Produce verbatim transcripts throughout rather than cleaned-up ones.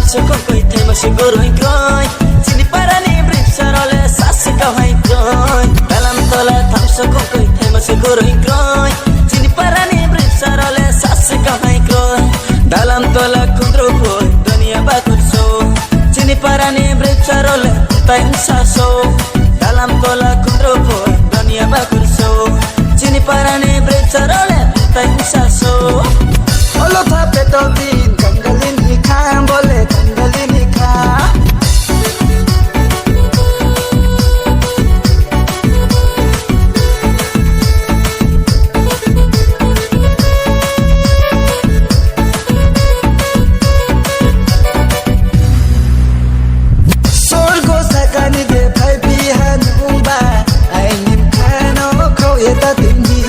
Sokong koi thai ma se goroi kroi. Chini parani bwrwi bwsarole sase kahai kroi. Dalam tola tham sokong koi thai ma se goroi kroi. Chini parani bwrwi bwsarole sase kahai kroi. Dalam tola khundro koi dunia bakur so. Chini parani bwrwi bwsarole tai wngsa so. Dalam tola khundro koi dunia bakur so. Chini parani bwrwi bwsarole tai wngsa so. Olo tha peto din kangalin hikha bole kangalin hikha. Sorgo sakani de phai piha nungba, aini mkhano khao eta tengdi,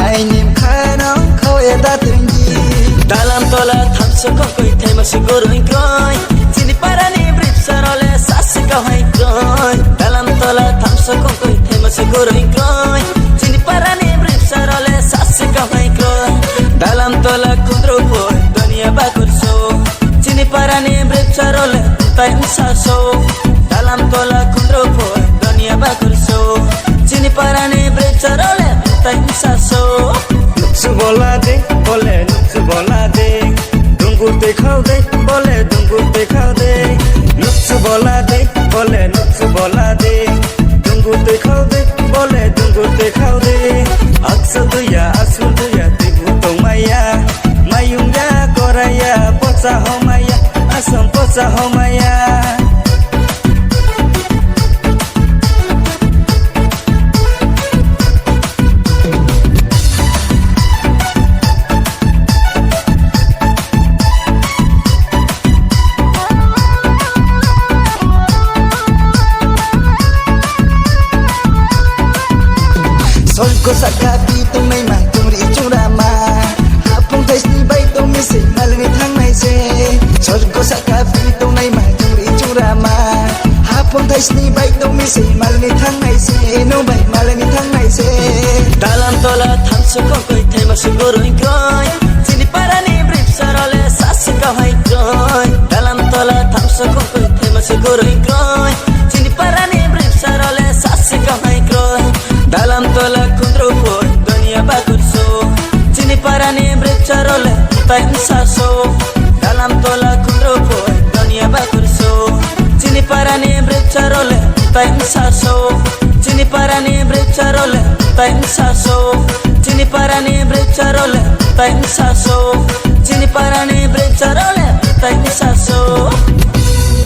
aini mkhano khao eta tengdi. Dalam tola thamsa kokoi thaima se goroi kroi, chini parani bwrwi bwsarole sase kahai kroi. Dalam tola thamsa kokoi thaima se goroi kroi, chini parani bwrwi bwsarole sase kahai kroi. Dalam tola khundro phoi dunia bakur so. Chini parani bwrwi bwsarole tai wngsa so. Dalam tola khundro phoi dunia bakur so. Chini parani bwrwi bwsarole tai wngsa so. Nuksu bola de, bole nuksu bola de. Dungu twi khao de, bole dungu twi khao de. Nuksu bola de, bole nuksu bola de. Dungu twi khao de, bole dungu twi khao de. Aksa duya, asu duya, twi bu tongmaya. Mayung ya, korai ya, pocha homaya, asam pocha homaya. Sorgo saka pi tongnai ma chungri chungrama. Hapung thaisni bai tongmi se malni thangnai se. Sorgo saka pi tongnai ma chungri chungrama. Hapung thaisni bai tongmi se malni thangnai se. No bai malni thangnai se. Dalam tola thamsa kokoi thaima se goroi kroi. Chini parani bwrwi bwsarole sase kahai kroi. Dalam tola thamsa kokoi thaima se goroi kroi. Chini parani bwrwi bwsarole sase kahai kroi. Dalam tola khundro phoi dunia bakur so. Chini parani bwrwi bwsarole tai wngsa so. Dalam tola khundro phoi dunia bakur so. Chini parani bwrwi bwsarole tai wngsa so. Chini parani bwrwi bwsarole tai wngsa so. Chini parani bwrwi bwsarole tai wngsa so. Chini parani bwrwi bwsarole tai wngsa so.